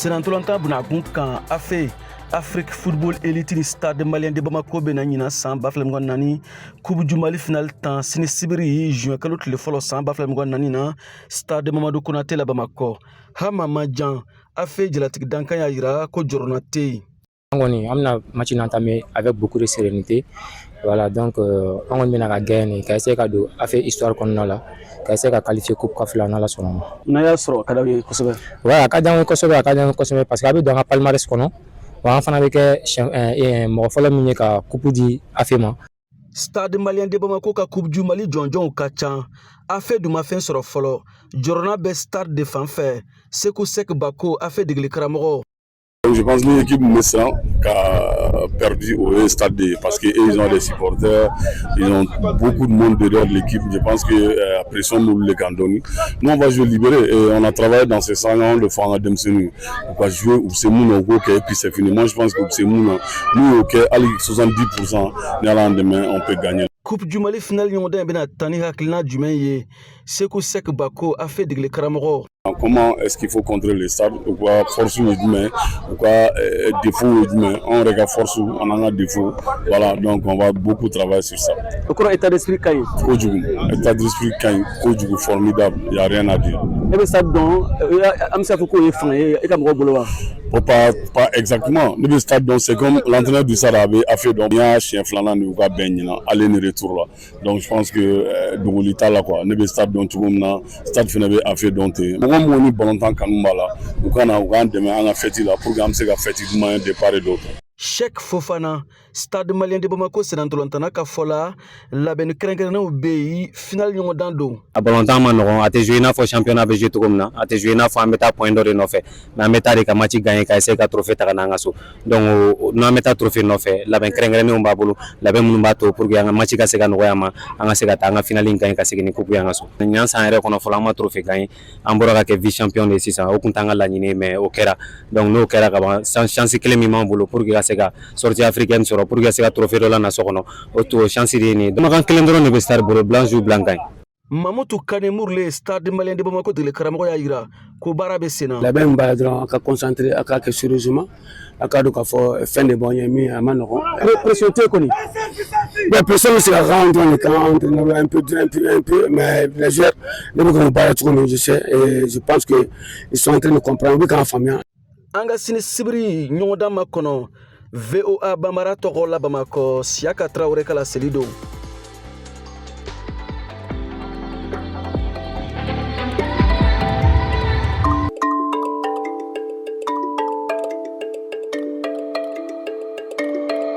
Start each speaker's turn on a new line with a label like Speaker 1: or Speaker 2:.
Speaker 1: Senantolantan bunakun kan, AFE, Afrique Football Elite, ni Stade Malien de Bamako bɛna ɲinan san 2024 Coupe du Mali finale tan sini sibiri, juin kalo tile fɔlɔ san 2024 na, Stade Mamadu Konate la Bamakɔ. Hama Majan, AFE jalatigi dankan, y'a yira ko jɔrɔna tɛ yen.
Speaker 2: An kɔni, an bɛna match in entamer avec beaucoup de sérénité. Voilà, donc an kɔni bɛna ka gagner ka essayer ka don AFE histoire kɔnɔna la, ka essayer ka qualifier Coupe CAF la, n'Ala sɔnna ma.
Speaker 1: N'a y'a sɔrɔ, a ka d'aw ye kosɛbɛ.
Speaker 2: Ouais, a ka d'an ye kosɛbɛ, a ka d'an ye kosɛbɛ, parce que a bɛ don an ka palmarès kɔnɔ wa. An fana bɛ kɛ mɔgɔ fɔlɔ min ye ka coupe di AFE ma.
Speaker 1: Stade Malien de Bamako ka Coupe du Mali jɔnjɔnw ka ca. AFE dun ma fɛn sɔrɔ fɔlɔ. Jɔrɔna bɛ Stade de fan fɛ. Seku Sek Bako, AFE degeli karamɔgɔ.
Speaker 3: Je pense que l'équipe Messin qui a perdu au stade, parce qu'ils ont des supporters, ils ont beaucoup de monde derrière l'équipe. Je pense que la pression nous les donne. Nous, on va jouer libéré et on a travaillé dans ce sens, on le fait en denmisɛnninw. On va jouer ou c'est nous, ok, et puis c'est fini. Moi, je pense que c'est nous, nous, ok, allez, 70%, demain, on peut gagner.
Speaker 1: Coupe du Mali finale ɲɔgɔndan in bɛna tan ni hakilina jumɛn ye? Seku Sek Bako, AFE degeli karamɔgɔ.
Speaker 3: Comment est-ce qu'il faut contrer le Stade? U ka force ye jumɛn, u ka défaut ye jumɛn, anw yɛrɛ ka force an n'an ka défaut? Voilà, donc on va beaucoup travailler sur ça.
Speaker 1: O kɔrɔ, état d'esprit ka ɲi?
Speaker 3: Kojugu, état d'esprit ka ɲi kojugu, formidable, il y a rien à dire.
Speaker 1: E bɛ Stade dɔn, an bɛ se k'a fɔ k'o ye fanga ye e ka mɔgɔw bolo wa?
Speaker 3: Bon, pas exactement. Ne bɛ Stade dɔn, c'est comme l'entraîneur du Stade a bɛ AFE dɔn. N y'a siɲɛ filanan de u ka bɛn ɲinan, aller ni retour la. Donc je pense que dogoli t'a la quoi. Ne bɛ Stade dɔn cogo min na, Stade fana bɛ AFE dɔn ten. Mɔgɔ mɔgɔ ni balontan kanu b'a la, u ka na u k'an dɛmɛ an ka fête la pour que an bɛ se ka fête duman ye de part et d'autre.
Speaker 1: Sheikh Fofana, Stade Malien de Bamako sennantolatan ka fɔ la, labɛnni kɛrɛnkɛrɛnnenw bɛ yen, finale ɲɔgɔndan don.
Speaker 4: A balontan ma nɔgɔn, a tɛ jouer i n'a fɔ championnat bɛ jouer cogo min na, a tɛ jouer i n'a fɔ an bɛ taa point dɔ de nɔfɛ, mais an bɛ taa de ka match gagner, ka essayer ka trophée ta ka na an ka so. Donc n'an bɛ taa trophée nɔfɛ, labɛn kɛrɛnkɛrɛnnenw b'a bolo, labɛn minnu b'a to pour que an ka match ka se ka nɔgɔya an ma, an ka se ka taa an ka finale in gagner, ka segin ni coupe ye an ka so. Ɲinan san yɛrɛ kɔnɔ fɔlɔ, an ma trophée gagner, an bɔra ka kɛ vice champion de ye sisan. O tun t'an ka laɲini ye, mais o kɛra. Donc n'o kɛra ka ban, chance kelen min b'an bolo pour que ka se ka sortie africaine sɔrɔ, pour que ka se ka trophée dɔ lana so kɔnɔ, o to chance de ye nin ye. Kumakan kelen dɔrɔn de bɛ Stade bolo: blanc joue, blanc gagne.
Speaker 1: Mamutu Kane Murule, Stade Malien de Bamako degeli karamɔgɔ, y'a yira ko baara bɛ sen na.
Speaker 5: Labɛn min b'a la dɔrɔn, a ka concentrer, a k'a kɛ sérieusement, a k'a dɔn k'a fɔ fɛn de b'anw ye min a ma nɔgɔn.
Speaker 1: Pression tɛ kɔni?
Speaker 5: Bon, pression bɛ se ka k'an dɔrɔn de kan, entraîneur un peu, un peu, un peu, mais les joueurs, ne bɛ k'u baara cogo min, je sais et je pense que ils sont en train de comprendre, u bɛ k'an faamuya.
Speaker 1: An ka sini sibiri ɲɔgɔndan ma kɔnɔ. VOA Bambara tɔgɔ la Bamakɔ, Siyaka Tarawele ka laseli don.